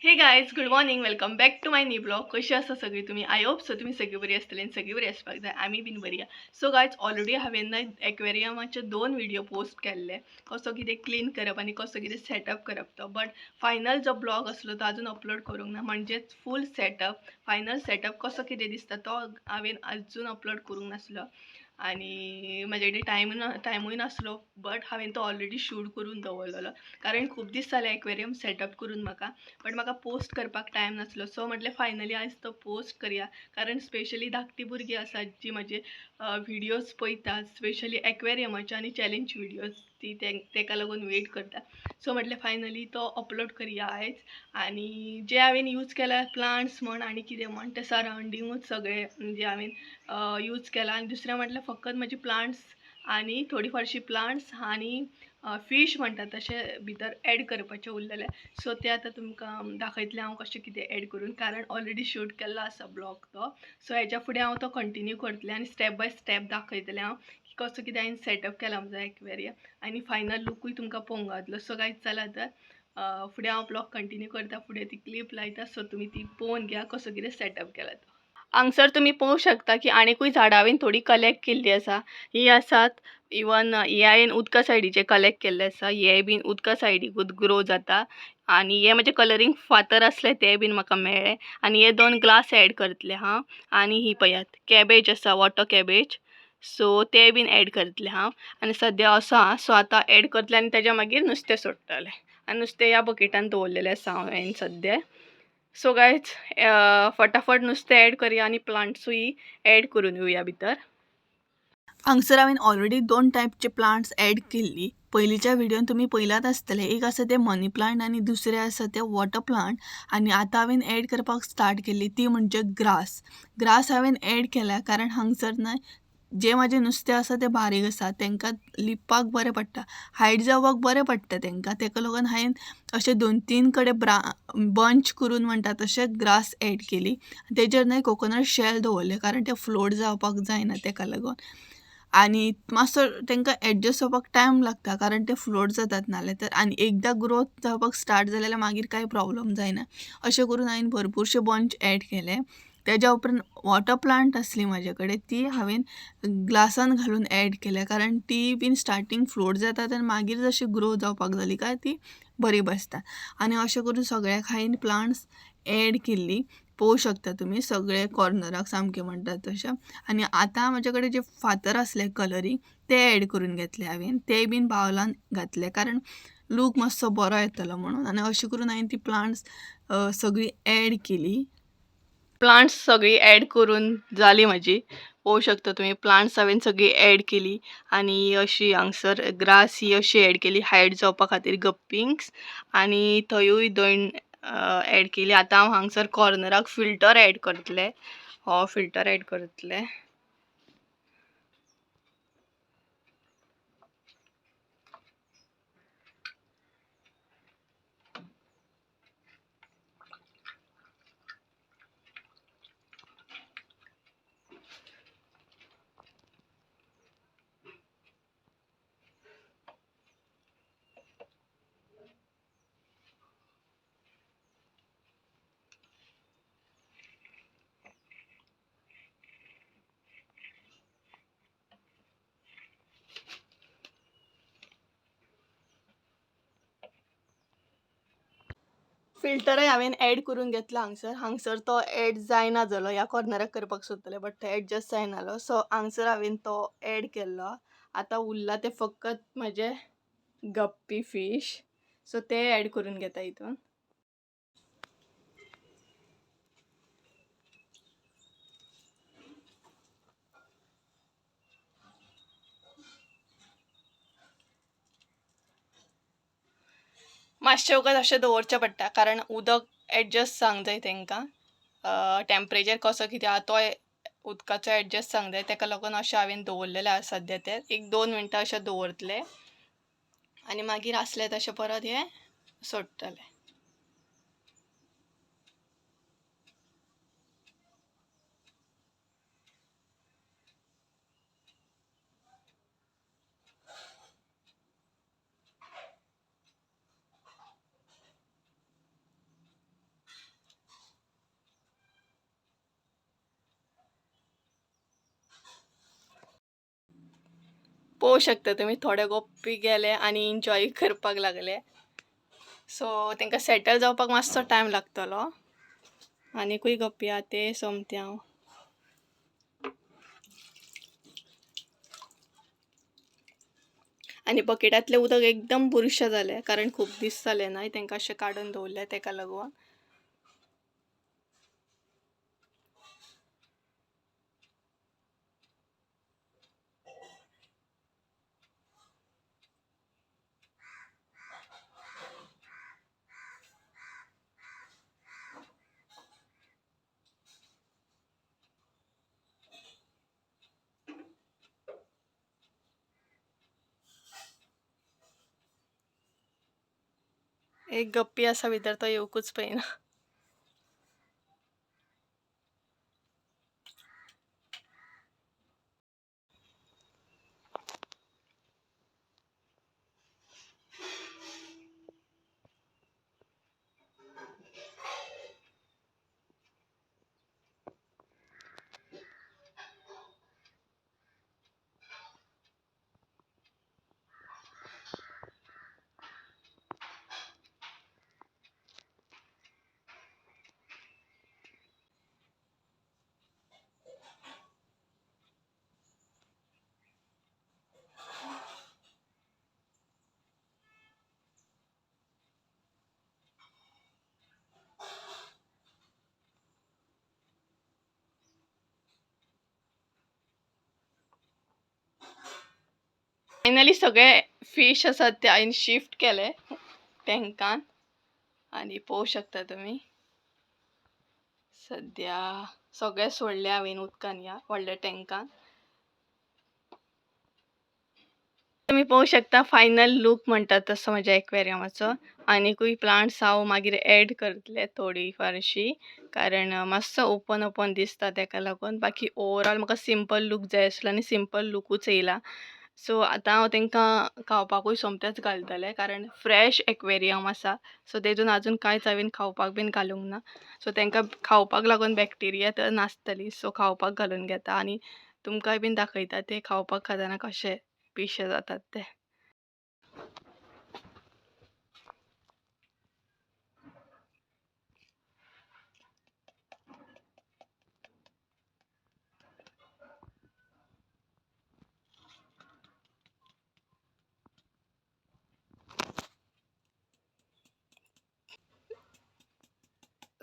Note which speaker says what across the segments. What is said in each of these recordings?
Speaker 1: Hey guys, good morning, welcome back to my new blog. कशी आसा सगळी तुमी? I hope so तुमी सगळी बरी आसतली आनी सगळी बरी आसपाक जाय. आमी बीन बरी आसा. सो गायज, ऑलरेडी हांवें ना एक्वेरियमाचे दोन व्हिडिओ पोस्ट केल्ले, कसो कितें क्लीन करप आनी कसो कितें सेटअप करप तो. बट फायनल जो ब्लॉग आसलो तो अजून अपलोड करूंक ना, म्हणजेच फूल सेटअप, फायनल सेटअप कसो कितें दिसता तो हांवें अजून अपलोड करूंक नासलो आनी म्हजे कडेन टायमूय नासलो. बट हांवें तो ऑलरेडी शूट करून दवरलेलो, कारण खूब दीस जाले एक्वेरियम सेटअप करून म्हाका, बट म्हाका पोस्ट करपाक टायम नासलो. सो म्हटलें फायनली आयज तो पोस्ट करया, कारण स्पेशली धाकटी भुरगीं आसात जी म्हजे व्हिडियोज पळयतात, स्पेशली एक्वेरियमाचे आनी चॅलेंज व्हिडियोज, ती तेका लागून वेट करता. सो म्हटलें फायनली तो अपलोड करया आयज. आनी जे हांवें यूज केला प्लांट्स म्हण आनी कितें म्हण ते सरावंडिंगूच सगळे म्हणजे हांवें यूज केला. आनी दुसरें म्हटल्यार फकत म्हजे प्लांट्स आनी थोडी फारशी प्लांट्स आनी फीश म्हणटा तशें भितर एड करपाचें उरलेलें. सो ते आतां तुमकां दाखयतलें हांव कशें कितें एड करून, कारण ऑलरेडी शूट केल्लो आसा ब्लॉग तो. सो हेच्या फुडें हांव तो कंटिन्यू करतलें आनी स्टेप बाय स्टेप दाखयतलें हांव की कसो कितें हांवें सेटअप केला म्हजो एक्वेरियम आनी फायनल लुकूय तुमकां पळोवंक गावतलो. सो गायज चला तर फुडें हांव ब्लॉग कंटिन्यू करता, फुडें ती क्लिप लायता, सो तुमी ती पळोवन घ्या कसो कितें सेटअप केला तो. हांगसर तुमी पळोवंक शकता की आनीकूय झाडां हांवें थोडी कलेक्ट केल्ली आसा. ही आसात, इवन हे हांवें उदका सायडीचे कलेक्ट केल्ले आसा, हे बीन उदका सायडीकूच ग्रो जाता. आनी हे म्हजे कलरींग फातर आसले ते बीन म्हाका मेळ्ळे. आनी हे दोन ग्लास एड करतले हांव. आनी ही पळयात कॅबेज आसा, वॉटर कॅबेज, सो ते बीन एड करतले हांव. आनी सद्या असो आहा, सो आतां एड करतले आनी तेज्या मागीर नुस्तें सोडटलें. आनी नुस्तें ह्या बकेटान दवरलेलें आसा हांवें सद्या. सो गायज फटाफट नुस्तें एड करया आनी प्लांट्सूय एड करून येवया भितर.
Speaker 2: हांगसर हांवें ऑलरेडी दोन टायपचे प्लांट्स एड केल्ली. पयलींच्या व्हिडियोन तुमी पळयलात आसतले. एक आसा ते मनी प्लांट आनी दुसरें आसा ते वॉटर प्लांट. आनी आतां हांवें एड करपाक स्टार्ट केल्ली ती म्हणजे ग्रास. ग्रास हांवें एड केल्या कारण हांगसर न्हय जे म्हाजें नुस्तें आसा तें बारीक आसा, तांकां लिपपाक बरें पडटा, हायड जावपाक बरें पडटा तांकां. ताका लागून हांवें अशें दोन तीन कडेन बंच करून म्हणटा तशें ग्रास एड केली. तेजेर न्हय कोकोनट शेल दवरलें, कारण तें फ्लोट जावपाक जायना ताका लागून. आनी मातसो तांकां एडजस्ट जावपाक टायम लागता, कारण ते फ्लोट जातात नाल्यार तर. आनी एकदां ग्रोथ जावपाक स्टार्ट जालें जाल्यार मागीर कांय प्रॉब्लम जायना. अशें करून हांवें भरपूरशे बंच एड केले. तेज्या उपरांत वॉटर प्लांट आसली म्हाजे कडेन, ती हांवें ग्लासान घालून एड केल्या, कारण ती बीन स्टार्टींग फ्लोट जातात आनी मागीर जशी ग्रो जावपाक जाली काय ती बरी बसता. आनी अशें करून सगळ्याक हांवें प्लांट्स एड केल्ली. पळोवंक शकता तुमी सगळे कॉर्नराक सामके म्हणटात तशें. आनी आतां म्हजे कडेन जे फातर आसले कलरींग ते एड करून घेतले हांवें, ते बीन बावलान घातले कारण लूक मातसो बरो येतलो म्हणून. आनी अशें करून हांवें ती प्लांट्स सगळी एड केली.
Speaker 1: प्लांट्स सगळी एड करून जाली म्हजी. पळोवंक शकता तुमी प्लांट्स हांवें सगळी एड केली. आनी अशी हांगसर ग्रास ही अशी एड केली हायड जावपा खातीर गप्पिंग्स. आनी थंयूय दोन एड केली. आतां हांव हांगसर कॉर्नराक फिल्टर एड करतलें, हो फिल्टर एड करतलें. फिल्टरय हांवें एड करून घेतला हांगसर. हांगसर तो एड जायना जालो, ह्या कॉर्नराक करपाक सोदतलें बट तो एडजस्ट जायनालो, सो हांगसर हांवें तो एड केल्लो. आतां उरला तें फकत म्हजें गप्पी फीश, सो ते एड करून घेता हितून. मातशें वगत अशें दवरचें पडटा, कारण उदक एडजस्ट जावंक जाय तांकां, टेम्परेचर कसो कितें आहा तो उदकाचो एडजस्ट जावंक जाय. ताका लागून अशें हांवें दवरलेलें आसा सद्या तें. एक दोन मिनटां अशें दवरतलें आनी मागीर आसलें तशें परत हें सोडटलें. पळोवंक शकता तुमी थोडे गप्पी गेले आनी एन्जॉय करपाक लागले. सो तांकां सेटल जावपाक मातसो टायम लागतलो. आनीकूय गप्पी आहा ते सोमते हांव. आनी बकेटांतलें उदक एकदम बुरशें जालें कारण खूब दीस जाले न्हय तांकां अशें काडून दवरलें ताका लागून. एक गप्पी आसा भितर तो येवकूच पळयना. फायनली सगळे फीश आसात ते हांवें शिफ्ट केले टँकान आनी पळोवंक शकता तुमी सद्या सगळे सोडले हांवें उदकान ह्या व्हडल्या टँकान. तुमी पळोवंक शकता फायनल लूक म्हणटात तसो म्हज्या एक्वेरियमाचो. आनीकूय प्लांट्स हांव मागीर एड करतलें थोडी फारशी कारण मातसो ओपन ओपन दिसता ताका लागून. बाकी ओवरऑल म्हाका सिंपल लूक जाय आसलो आनी सिंपल लुकूच येयला. सो आतां हांव तांकां खावपाकूय सोमतेंच घालतलें कारण फ्रेश एक्वेरियम आसा. सो तेतून आजून कांयच हांवें खावपाक बीन घालूंक ना. सो तांकां खावपाक लागून बॅक्टेरिया तर नासतली. सो खावपाक घालून घेता आनी तुमकांय बीन दाखयता ते खावपाक खातना कशे पिशे जातात ते.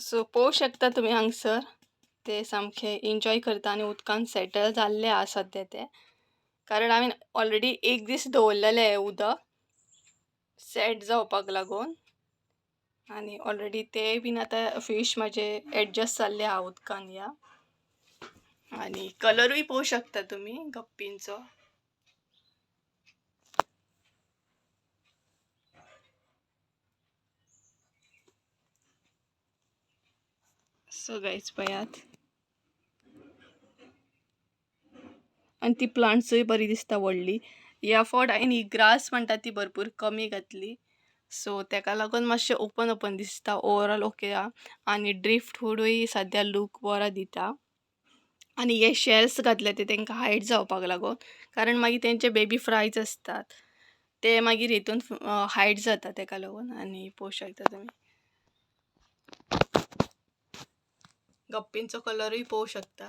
Speaker 1: सो पळोवंक शकता तुमी हांगसर ते सामके एन्जॉय करता आनी उदकान सेटल जाल्ले आसा सद्या ते कारण हांवें ऑलरेडी एक दीस दवरलेलें उदक सेट जावपाक लागून आनी ऑलरेडी ते बीन आतां फीश म्हाजे एडजस्ट जाल्ले आहा उदकान ह्या. आनी कलरूय पळोवंक शकता तुमी गप्पींचो. सो गायज पळयात आनी ती प्लांट्सूय बरी दिसता व्हडली. ह्या फावट हांवें ही ग्रास म्हणटा ती भरपूर कमी घातली. सो ताका लागून मातशें ओपन ओपन दिसता. ओवरऑल ओके आहा आनी ड्रिफ्ट वुडूय सद्या लूक बरो दिता. आनी हे शेल्स घातले ते तांकां हायड जावपाक लागून कारण मागीर तेंचे बेबी फ्रायज आसतात ते मागीर हितून हायड जाता ताका लागून. आनी पळोवंक शकता तुमी गप्पींचो कलरूय पळोवंक शकता.